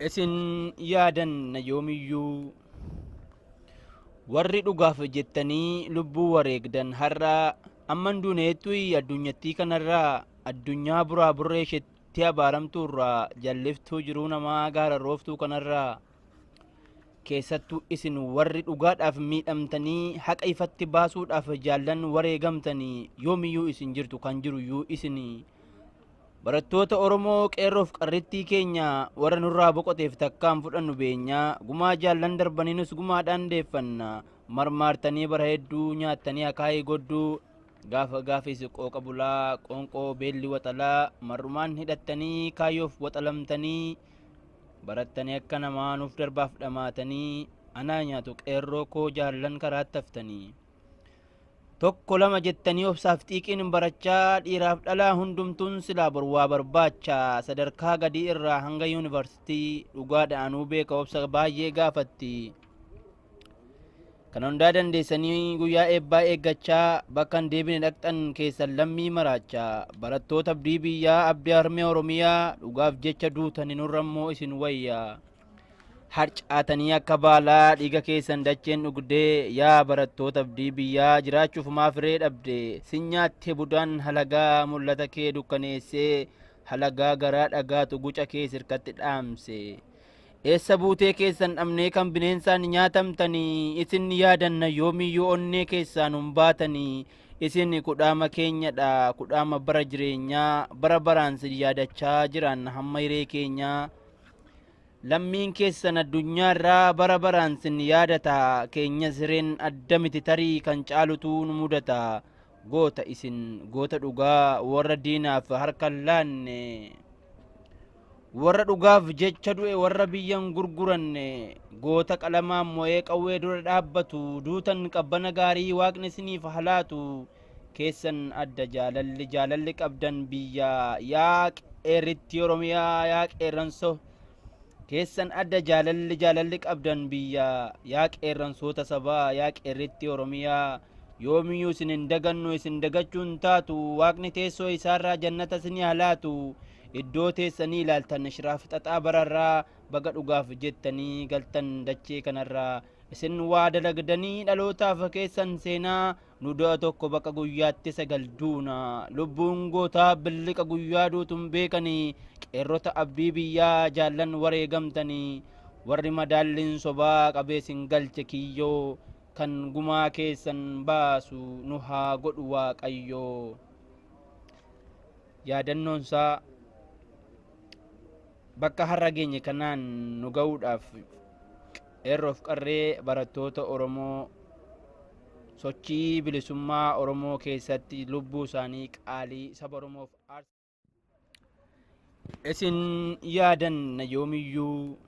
Isin yaadanna yoomiyyuu. Warri dhugaaf jettanii lubbuu wareegdan har'a amman duuneettui addunyattii kanarraa addunyaa buraa burree isheetti abaaramtuurraa jalliftuu jiruu namaa gaararrooftuu kanarraa keessattuu isin warri dhugaadhaaf miidhamtanii haqa ifatti baasuudhaaf jaallan wareegamtanii yoomiyyuu isin jirtu kan jiruyyuu isinii. Barattoota Oromoo qeerroof qarrittii keenya warra nurraa boqoteef takkaan fudhannu beenyaa gumaa jaallan darbanii nus gumaadhaan deeffanna marmaartanii bara hedduu nyaattanii akaayii godduu gaafa gaafis qooqa bulaa qoonqoo beelli waxalaa marrumaan hidhattanii kaayyoof waxalamtanii barattanii akka namaa nuuf darbaaf dhamaatanii anaa nyaatu qeerroo koo jaallan karaatti haftanii. Tokko lama jettanii obsaaf xiiqiin barachaa dhiiraaf dhalaa hundumtuun silaa bor waa barbaacha sadarkaa gadii irraa hanga yuunivarsitii dhugaadha anuu beeka obsa baay'ee gaafatti. Kana hundaa dandeessanii guyyaa eebbaa eeggachaa bakka hin deebine dhaqxan keessan lammii maraacha barattoota abdii biyyaa abdii harmee Oromiyaa dhugaaf jecha duutani nurra immoo isin wayya. Harcaatanii akka baalaa dhiiga keessan dacheen dhugdee yaa barattoota abdii biyyaa jiraachuuf maaf hiree dhabde sin nyaatte budaan halagaa mul'ata kee dukkaneessee halagaa garaa dhagaatu guca kee sirkatti dhaamse. Eessa buutee keessan dhabnee kan bineensaan nyaatamtanii isin yaadanna yoomiyyuu onnee keessaan hin baatanii isin kudhaama keenyadha kudhaama bara jireenyaa bara baraan sin yaadachaa jiraanna hamma hiree keenyaa. Lammiin keessan addunyaarraa bara baraan sin yaadata keenyas hireen adda miti tarii kan caalutu nu mudata goota isin goota dhugaa warra diinaaf harka hin laanne warra dhugaaf jecha du'e warra biyyan gurguranne goota qalamaan mo'ee qawwee dura dhaabbatu duutan qabbana gaarii waaqni isiniif halaatu keessan adda jaalalli jaalalli qabdan biyya yaa qeerrittii Oromiyaa yaa qeerranso keessan adda jaalalli jaalalli qabdan biyya yaa qeerransoota sabaa yaa qeerrittii Oromiyaa yoomiyyuu isin hin dagannu isin dagachuu hin taatu waaqni teessoo isaarraa jannata isinii haa laatu iddoo teessanii ilaaltan shiraaf xaxaa bararraa baga dhugaaf jettanii galtan dachee kanarraa isin waa dalagdanii dhalootaaf keessan seenaa Nu du'a tokko baqa guyyaatti sagal duuna. Lubbuun gootaa billiqa guyyaa duutu hin beekanii. Qeerrota abdii biyyaa jaallan wareegamtanii. Warri madaalliin sobaa qabee sin galche kiyyoo. Kan gumaa keessan baasu nu haa godhu Waaqayyoo. Yaadannoonsaa bakka har'a geenye kanaan nu ga'uudhaaf qeerroof qarree barattoota Oromoo sochii bilisummaa Oromoo keessatti lubbuu isaanii qaalii saba Oromoof aarsa. Isin yaadanna yoomiyyuu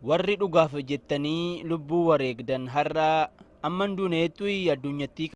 warri dhugaaf jettanii lubbuu wareegdan har'a amman duuneettui addunyattii.